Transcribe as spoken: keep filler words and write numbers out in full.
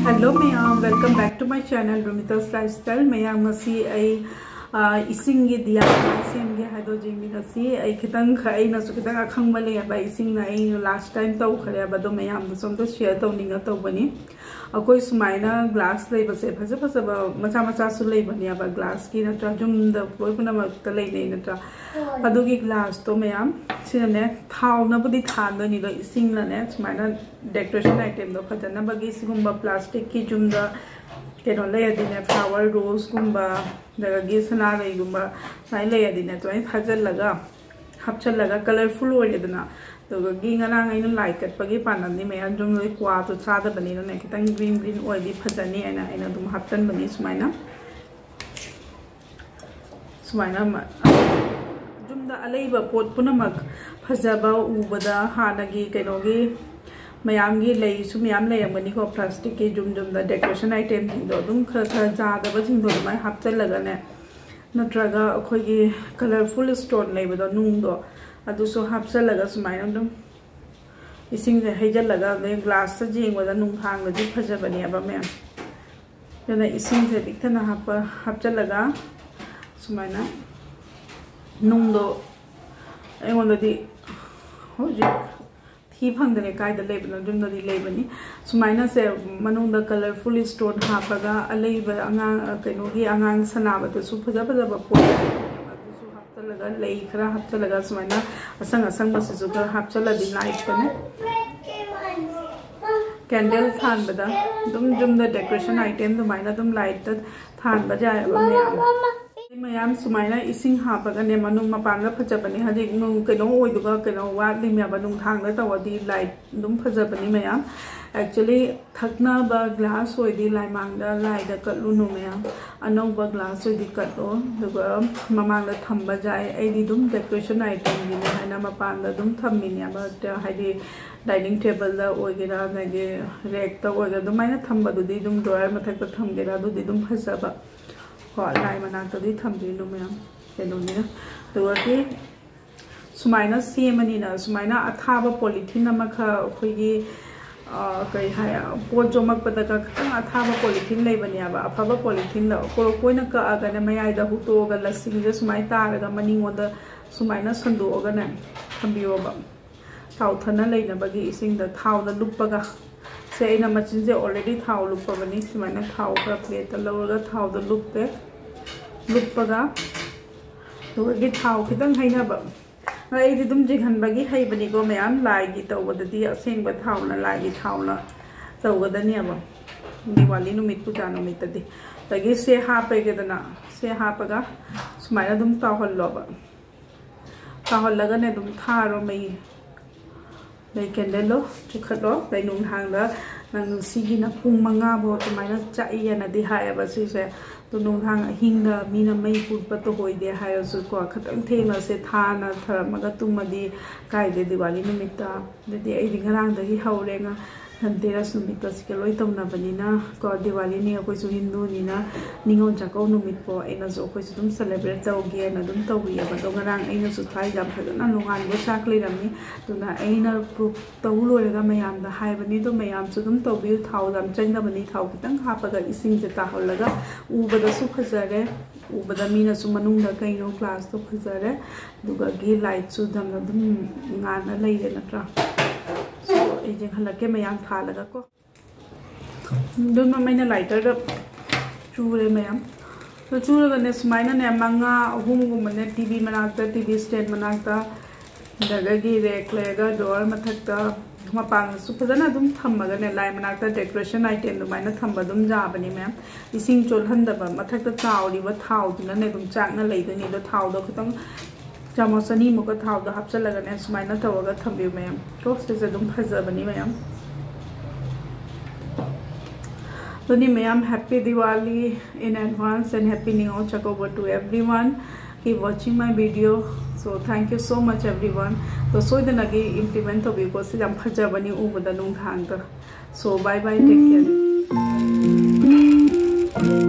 Hello ꯃꯌꯥꯝ, welcome back to my channel Rumita's Lifestyle. ꯃꯌꯥꯝ, ꯉꯁꯤ ꯑꯩ ꯑ, ꯏꯁꯤꯡꯒꯤ ꯗꯤꯌꯥ ꯀꯃꯥꯏꯅ ꯁꯦꯝꯒꯦ ꯍꯥꯏꯗꯣ ꯌꯦꯡꯃꯤꯟꯅꯁꯤ꯫ ꯑꯩ ꯈꯤꯇꯪ ꯈ- ꯑꯩꯅꯁꯨ ꯈꯤꯇꯪ ꯑꯈꯪꯕ ꯂꯩꯌꯦꯕ, ꯏꯁꯤꯡꯅ ꯑꯩ last time ꯇꯧꯈ꯭ꯔꯦꯕ, ꯑꯗꯣ ꯃꯌꯥꯝꯗꯁꯨ ꯑꯝꯇ share ꯇꯧꯅꯤꯡꯉ ꯇꯧꯕꯅꯤ꯫ ꯑꯩꯈꯣꯏ ꯁꯨꯃꯥꯏꯅ glass ꯂꯩꯕꯁꯦ ꯐꯖ ꯐꯖꯕ ꯃꯆꯥ ꯃꯆꯥꯁꯨ ꯂꯩꯕꯅꯦꯕ, glassꯀꯤ ꯅꯠꯇ꯭ꯔꯥ, ꯌꯨꯝꯗ ꯂꯣꯏ ꯄꯨꯝꯅꯃꯛꯇ ꯂꯩꯅꯩ ꯅꯠꯇ꯭ꯔꯥ? ꯑꯗꯨꯒꯤ glassꯇꯣ ꯃꯌꯥꯝ, ꯁꯤꯅꯅꯦ ꯊꯥꯎꯅꯕꯨꯗꯤ ꯊꯥꯟꯗꯣꯏꯅꯤꯗꯣ, ꯏꯁꯤꯡꯅꯅꯦ ꯁꯨꯃꯥꯏꯅ decoration itemꯗꯣ ꯐꯖꯅꯕꯒꯤ ꯁꯤꯒꯨꯝꯕ plasticꯀꯤ ꯌꯨꯝꯗ ꯀꯩꯅꯣ ꯂꯩꯔꯗꯤꯅꯦ, flower roseꯀꯨꯝꯕ, ꯑꯗꯒꯤ ꯁꯅꯥꯔꯩꯒꯨꯝꯕ ꯁꯨꯃꯥꯏꯅ ꯂꯩꯔꯗꯤꯅꯦ, ꯑꯗꯨꯃꯥꯏꯅ ꯊꯥꯖꯤꯜꯂꯒ ꯍꯥꯞꯆꯜꯂꯒ colourful ꯑꯣꯏꯔꯦꯗꯅ꯫ ꯑꯗꯨꯗꯒꯤ ꯉꯔꯥꯡ ꯑꯩꯅ ꯂꯥꯏ ꯀꯠꯄꯒꯤ ꯄꯥꯟꯅꯕꯅꯤ ꯃꯌꯥꯝ, ꯌꯨꯝꯗ ꯀ꯭ꯋꯥꯗꯣ ꯆꯥꯗꯕꯅꯤꯅꯅꯦ, ꯈꯤꯇꯪ green green ꯑꯣꯏꯗꯤ ꯐꯖꯅꯤ ꯍꯥꯏꯅ ꯑꯩꯅ ꯑꯗꯨꯝ ꯍꯥꯞꯆꯟꯕꯅꯤ ꯁꯨꯃꯥꯏꯅ꯫ ꯁꯨꯃꯥꯏꯅ ꯃ- ꯌꯨꯝꯗ ꯑꯂꯩꯕ ꯄꯣꯠ ꯄꯨꯝꯅꯃꯛ ꯐꯖꯕ ꯎꯕꯗ, ꯍꯥꯟꯅꯒꯤ ꯀꯩꯅꯣꯒꯤ ꯃꯌꯥꯝꯒꯤ ꯂꯩꯁꯨ ꯃꯌꯥꯝ ꯂꯩꯔꯝꯒꯅꯤꯀꯣ, plasticꯀꯤ ꯌꯨꯝ ꯌꯨꯝꯗ decoration itemꯁꯤꯡꯗꯣ ꯑꯗꯨꯝ ꯈꯔ ꯈꯔ ꯌꯥꯗꯕꯁꯤꯡꯗꯣ ꯑꯗꯨꯃꯥꯏꯅ ꯍꯥꯞꯆꯜꯂꯒꯅꯦ, ꯅꯠꯇ꯭ꯔꯒ ꯑꯩꯈꯣꯏꯒꯤ colourful stone ꯂꯩꯕꯗꯣ, ꯅꯨꯡꯗꯣ, ꯑꯗꯨꯁꯨ ꯍꯥꯞꯆꯜꯂꯒ ꯁꯨꯃꯥꯏꯅ ꯑꯗꯨꯝ ꯏꯁꯤꯡꯁꯦ ꯍꯩꯖꯤꯜꯂꯒ, ꯑꯗꯩ glassꯇ ꯌꯦꯡꯕꯗ ꯅꯨꯡꯊꯥꯡꯗꯗꯤ ꯐꯖꯕꯅꯦꯕ ꯃꯌꯥꯝ꯫ ꯑꯗꯨꯅ ꯏꯁꯤꯡꯁꯦ ꯄꯤꯛꯊꯅ ꯍꯥꯞꯄ ꯍꯥꯞꯆꯜꯂꯒ ꯁꯨꯃꯥꯏꯅ ꯅꯨꯡꯗꯣ, ꯑꯩꯉꯣꯟꯗꯗꯤ ꯍꯧꯖꯤꯛ ꯊꯤ ꯐꯪꯗ꯭ꯔꯦ, ꯀꯥꯏꯗ ꯂꯩꯕꯅꯣ, ꯌꯨꯝꯗꯗꯤ ꯂꯩꯕꯅꯤ꯫ ꯁꯨꯃꯥꯏꯅꯁꯦ ꯃꯅꯨꯡꯗ colourful stone ꯍꯥꯞꯄꯒ ꯑꯂꯩꯕ ꯑꯉꯥꯡ, ꯀꯩꯅꯣꯒꯤ ꯑꯉꯥꯡ ꯁꯥꯟꯅꯕꯗꯁꯨ ꯐꯖ ꯐꯖꯕ ꯄꯣꯠ ꯑꯗꯨꯁꯨ ꯍꯥꯞꯆꯜꯂꯒ, ꯂꯩ ꯈꯔ ꯍꯥꯞꯆꯜꯂꯒ, ꯁꯨꯃꯥꯏꯅ ꯑꯁꯪ ꯑꯁꯪꯕꯁꯤꯁꯨ ꯈꯔ ꯍꯥꯞꯆꯜꯂꯗꯤ ꯂꯥꯏꯠꯄꯅꯦ꯫ Candle ꯊꯥꯟꯕꯗ ꯑꯗꯨꯝ ꯌꯨꯝꯗ decoration item ꯑꯗꯨꯃꯥꯏꯅ ꯑꯗꯨꯝ lightꯇ ꯊꯥꯟꯕ ꯌꯥꯏꯑꯕ ꯃꯌꯥꯝ꯫ ꯃꯌꯥꯝ ꯁꯨꯃꯥꯏꯅ ꯏꯁꯤꯡ ꯍꯥꯞꯄꯒꯅꯦ, ꯃꯅꯨꯡ ꯃꯄꯥꯟꯗ ꯐꯖꯕꯅꯦ꯫ ꯍꯧꯖꯤꯛ ꯅꯨꯡ ꯀꯩꯅꯣ ꯑꯣꯏꯗꯨꯒ ꯀꯩꯅꯣ ꯋꯥꯠꯂꯤꯃꯦꯕ, ꯅꯨꯡꯊꯥꯡꯗ ꯇꯧꯔꯗꯤ light ꯑꯗꯨꯝ ꯐꯖꯕꯅꯤ ꯃꯌꯥꯝ꯫ Actually ꯊꯛꯅꯕ glass ꯑꯣꯏꯗꯤ ꯂꯥꯏꯃꯥꯡꯗ ꯂꯥꯏꯗ ꯀꯠꯂꯨꯅꯨ ꯃꯌꯥꯝ, ꯑꯅꯧꯕ glass ꯑꯣꯏꯗꯤ ꯀꯠꯂꯣ꯫ ꯑꯗꯨꯒ ꯃꯃꯥꯡꯗ ꯊꯝꯕ ꯌꯥꯏ꯫ ꯑꯩꯗꯤ ꯑꯗꯨꯝ decoration itemꯒꯤꯅꯦ ꯍꯥꯏꯅ ꯃꯄꯥꯟꯗ ꯑꯗꯨꯝ ꯊꯝꯃꯤꯅꯦꯕ, ꯍꯥꯏꯗꯤ dining tableꯗ ꯑꯣꯏꯒꯦꯔꯥ, ꯑꯗꯒꯤ rackꯇ ꯑꯣꯏꯒꯦꯔꯥ, ꯑꯗꯨꯃꯥꯏꯅ ꯊꯝꯕꯗꯨꯗꯤ ꯑꯗꯨꯝ drawer ꯃꯊꯛꯇ ꯊꯝꯒꯦꯔꯥ, ꯑꯗꯨꯗꯤ ꯑꯗꯨꯝ ꯐꯖꯕ꯫ ꯍꯣꯏ, ꯂꯥꯏ ꯃꯅꯥꯛꯇꯗꯤ ꯊꯝꯕꯤꯅꯨ ꯃꯌꯥꯝ, ꯀꯩꯅꯣꯅꯤꯅ꯫ ꯑꯗꯨꯒꯗꯤ ꯁꯨꯃꯥꯏꯅ ꯁꯦꯝꯃꯅꯤꯅ, ꯁꯨꯃꯥꯏꯅ ꯑꯊꯥꯕ polythene ꯑꯃꯈꯛ ꯑꯩꯈꯣꯏꯒꯤ, ꯑ, ꯀꯩ ꯍꯥꯏ, ꯄꯣꯠ ꯌꯣꯝꯃꯛꯄꯗꯒ ꯈꯤꯇꯪ ꯑꯊꯥꯕ ꯄꯣꯂꯤꯊꯤꯟ ꯂꯩꯕꯅꯦꯕ, ꯑꯐꯕ ꯄꯣꯂꯤꯊꯤꯟꯗ ꯀꯣꯔꯣꯛ ꯀꯣꯏꯅ ꯀꯛꯑꯒꯅꯦ, ꯃꯌꯥꯏꯗ ꯍꯨꯠꯇꯣꯛꯑꯒ ꯂꯁꯤꯡꯁꯦ ꯁꯨꯃꯥꯏꯅ ꯇꯥꯔꯒ ꯃꯅꯤꯡꯉꯣꯟꯗ ꯁꯨꯃꯥꯏꯅ ꯁꯟꯗꯣꯛꯑꯒꯅꯦ ꯊꯝꯕꯤꯌꯣꯕ꯫ ꯊꯥꯎ ꯊꯟꯅ ꯂꯩꯅꯕꯒꯤ ꯏꯁꯤꯡꯗ ꯊꯥꯎꯗ ꯂꯨꯞꯄꯒ, ꯁꯦ ꯑꯩꯅ ꯃꯆꯤꯟꯁꯦ already ꯊꯥꯎ ꯂꯨꯞꯄꯕꯅꯤ꯫ ꯁꯨꯃꯥꯏꯅ ꯊꯥꯎ ꯈꯔ ꯄ꯭ꯂꯦꯠꯇ ꯂꯧꯔꯒ ꯊꯥꯎꯗ ꯂꯨꯞꯄꯦ꯫ ꯂꯨꯞꯄꯒ ꯑꯗꯨꯗꯒꯤ ꯊꯥꯎ ꯈꯤꯇꯪ ꯍꯩꯅꯕ꯫ ꯑꯩꯗꯤ ꯑꯗꯨꯝ ꯆꯤꯡꯍꯟꯕꯒꯤ ꯍꯩꯕꯅꯤꯀꯣ ꯃꯌꯥꯝ, ꯂꯥꯏꯒꯤ ꯇꯧꯕꯗꯗꯤ ꯑꯁꯦꯡꯕ ꯊꯥꯎꯅ, ꯂꯥꯏꯒꯤ ꯊꯥꯎꯅ ꯇꯧꯒꯗꯅꯦꯕ ꯗꯤꯋꯥꯂꯤ ꯅꯨꯃꯤꯠ, ꯄꯨꯖꯥ ꯅꯨꯃꯤꯠꯇꯗꯤ꯫ ꯑꯗꯒꯤ ꯁꯦ ꯍꯥꯞꯄꯒꯦꯗꯅ, ꯁꯦ ꯍꯥꯞꯄꯒ ꯁꯨꯃꯥꯏꯅ ꯑꯗꯨꯝ ꯇꯥꯎꯍꯜꯂꯣꯕ꯫ ꯇꯥꯎꯍꯜꯂꯒꯅꯦ ꯑꯗꯨꯝ ꯊꯥꯔꯣ ꯃꯩ꯫ ꯑꯗꯩ ꯀꯦꯟꯗꯜꯗꯣ ꯆꯨꯈꯠꯂꯣ꯫ ꯑꯗꯩ ꯅꯨꯡꯗꯥꯡꯗ ꯅꯪ ꯁꯤꯒꯤꯅ ꯄꯨꯡ ꯃꯉꯥ ꯐꯥꯎ ꯑꯗꯨꯃꯥꯏꯅ ꯆꯥꯛꯏ ꯍꯥꯏꯅꯗꯤ ꯍꯥꯏꯌꯦꯕ ꯁꯤꯁꯦ꯫ ꯑꯗꯣ ꯅꯨꯡꯗꯥꯡ ꯑꯍꯤꯡꯗ ꯃꯤꯅ ꯃꯩ ꯄꯨꯠꯄ ꯇꯧꯍꯣꯏꯗꯦ ꯍꯥꯏꯔꯁꯨꯀꯣ, ꯈꯤꯇꯪ ꯊꯦꯡꯅꯁꯦ ꯊꯥꯅ ꯊꯔꯝꯃꯒ ꯇꯨꯝꯃꯗꯤ ꯀꯥꯏꯗꯦ ꯗꯤꯋꯥꯂꯤ ꯅꯨꯃꯤꯠꯇ꯫ ꯑꯗꯨꯗꯤ ꯑꯩꯗꯤ ꯉꯔꯥꯡꯗꯒꯤ ꯍꯧꯔꯦ꯫ ꯉ-, ꯙꯟꯇꯦꯔꯁ ꯅꯨꯃꯤꯠꯇ ꯁꯤꯒ ꯂꯣꯏ ꯇꯧꯅꯕꯅꯤꯅ ꯀꯣ, ꯗꯤꯋꯥꯂꯤꯅꯤ, ꯑꯩꯈꯣꯏꯁꯨ ꯍꯤꯟꯗꯨꯅꯤꯅ ꯅꯤꯉꯣꯜ ꯆꯥꯛꯀꯧ ꯅꯨꯃꯤꯠꯄꯣ ꯑꯩꯅꯁꯨ, ꯑꯩꯈꯣꯏꯁꯨ ꯑꯗꯨꯝ ꯁꯦꯂꯦꯕ꯭ꯔꯦꯠ ꯇꯧꯒꯦꯅ ꯑꯗꯨꯝ ꯇꯧꯕꯤꯑꯕ꯫ ꯑꯗꯣ ꯉꯔꯥꯡ ꯑꯩꯅꯁꯨ ꯊꯥꯏ ꯌꯥꯝ ꯐꯖꯅ ꯅꯣꯡꯉꯥꯟꯕ ꯆꯥꯛ ꯂꯩꯔꯝꯃꯤ꯫ ꯑꯗꯨꯅ ꯑꯩꯅ ꯄ꯭ꯔꯨꯐ ꯇꯧ ꯂꯣꯏꯔꯒ ꯃꯌꯥꯝꯗ ꯍꯥꯏꯕꯅꯤ꯫ ꯑꯗꯣ ꯃꯌꯥꯝꯁꯨ ꯑꯗꯨꯝ ꯇꯧꯕꯤꯌꯨ꯫ ꯊꯥꯎ ꯌꯥꯝ ꯆꯪꯗꯕꯅꯤ, ꯊꯥꯎ ꯈꯤꯇꯪ ꯍꯥꯞꯄꯒ ꯏꯁꯤꯡꯁꯦ ꯇꯥꯍꯜꯂꯒ ꯎꯕꯗꯁꯨ ꯐꯖꯔꯦ, ꯎꯕꯗ ꯃꯤꯅꯁꯨ ꯃꯅꯨꯡꯗ ꯀꯩꯅꯣ ꯒ꯭ꯂꯥꯁꯇꯣ ꯐꯖꯔꯦ, ꯑꯗꯨꯒ ꯒꯤ ꯂꯥꯏꯠꯁꯨ ꯌꯥꯝꯅ ꯑꯗꯨꯝ ꯉꯥꯟꯅ ꯂꯩꯔꯦ ꯅꯠꯇ꯭ꯔꯥ? So, ꯑꯩ ꯌꯦꯡꯍꯜꯂꯛꯀꯦ ꯃꯌꯥꯝ ꯊꯥꯜꯂꯒ ꯀꯣ꯫ ꯑꯗꯨꯝ ꯑꯩꯅ ꯂꯥꯏꯇꯔꯗ ꯆꯨꯔꯦ ꯃꯌꯥꯝ꯫ ꯑꯗꯨ ꯆꯨꯔꯒꯅꯦ ꯁꯨꯃꯥꯏꯅꯅꯦ ꯃꯉꯥ ꯑꯍꯨꯝꯒꯨꯝꯕꯅꯦ ꯇꯤ ꯚꯤ ꯃꯅꯥꯛꯇ, ꯇꯤ ꯚꯤ ꯁ꯭ꯇꯦꯟ ꯃꯅꯥꯛꯇ, ꯑꯗꯒꯤ ꯔꯦꯛ ꯂꯩꯔꯒ ꯗ꯭ꯔꯣꯋꯔ ꯃꯊꯛꯇ, ꯃꯄꯥꯟꯗꯁꯨ ꯐꯖꯅ ꯑꯗꯨꯝ ꯊꯝꯃꯒꯅꯦ, ꯂꯥꯏ ꯃꯅꯥꯛꯇ ꯗꯦꯀꯣꯔꯦꯁꯟ ꯑꯥꯏꯇꯦꯝ ꯑꯗꯨꯃꯥꯏꯅ ꯊꯝꯕ ꯑꯗꯨꯝ ꯌꯥꯕꯅꯤ ꯃꯌꯥꯝ꯫ ꯏꯁꯤꯡ ꯆꯣꯠꯍꯟꯗꯕ, ꯃꯊꯛꯇ ꯇꯥꯎꯔꯤꯕ ꯊꯥꯎꯗꯨꯅꯅꯦ ꯑꯗꯨꯝ ꯆꯥꯛꯅ ꯂꯩꯗꯣꯏꯅꯤ꯫ ꯑꯗꯣ ꯊꯥꯎꯗꯣ ꯈꯤꯇꯪ ꯆꯥꯃꯁ ꯑꯅꯤꯃꯨꯛꯀ ꯊꯥꯎꯗꯣ ꯍꯥꯞꯆꯜꯂꯒꯅꯦ ꯁꯨꯃꯥꯏꯅ ꯇꯧꯔꯒ ꯊꯝꯕꯤꯌꯨ ꯃꯌꯥꯝ꯫ ꯀꯣ, ꯁꯤꯁꯦ ꯑꯗꯨꯝ ꯐꯖꯕꯅꯤ ꯃꯌꯥꯝ꯫ ꯑꯗꯨꯅꯤ ꯃꯌꯥꯝ, happy Diwali in advance and happy Ningol Chakouba to everyone. Keep watching my video. So thank you so much everyone. ꯑꯗꯣ ꯁꯣꯏꯗꯅꯒꯤ implement ꯇꯧꯕꯤꯌꯨꯀꯣ, ꯁꯤ ꯌꯥꯝ ꯐꯖꯕꯅꯤ ꯎꯕꯗ ꯅꯨꯡꯗꯥꯡꯗ꯫ So bye bye, take care.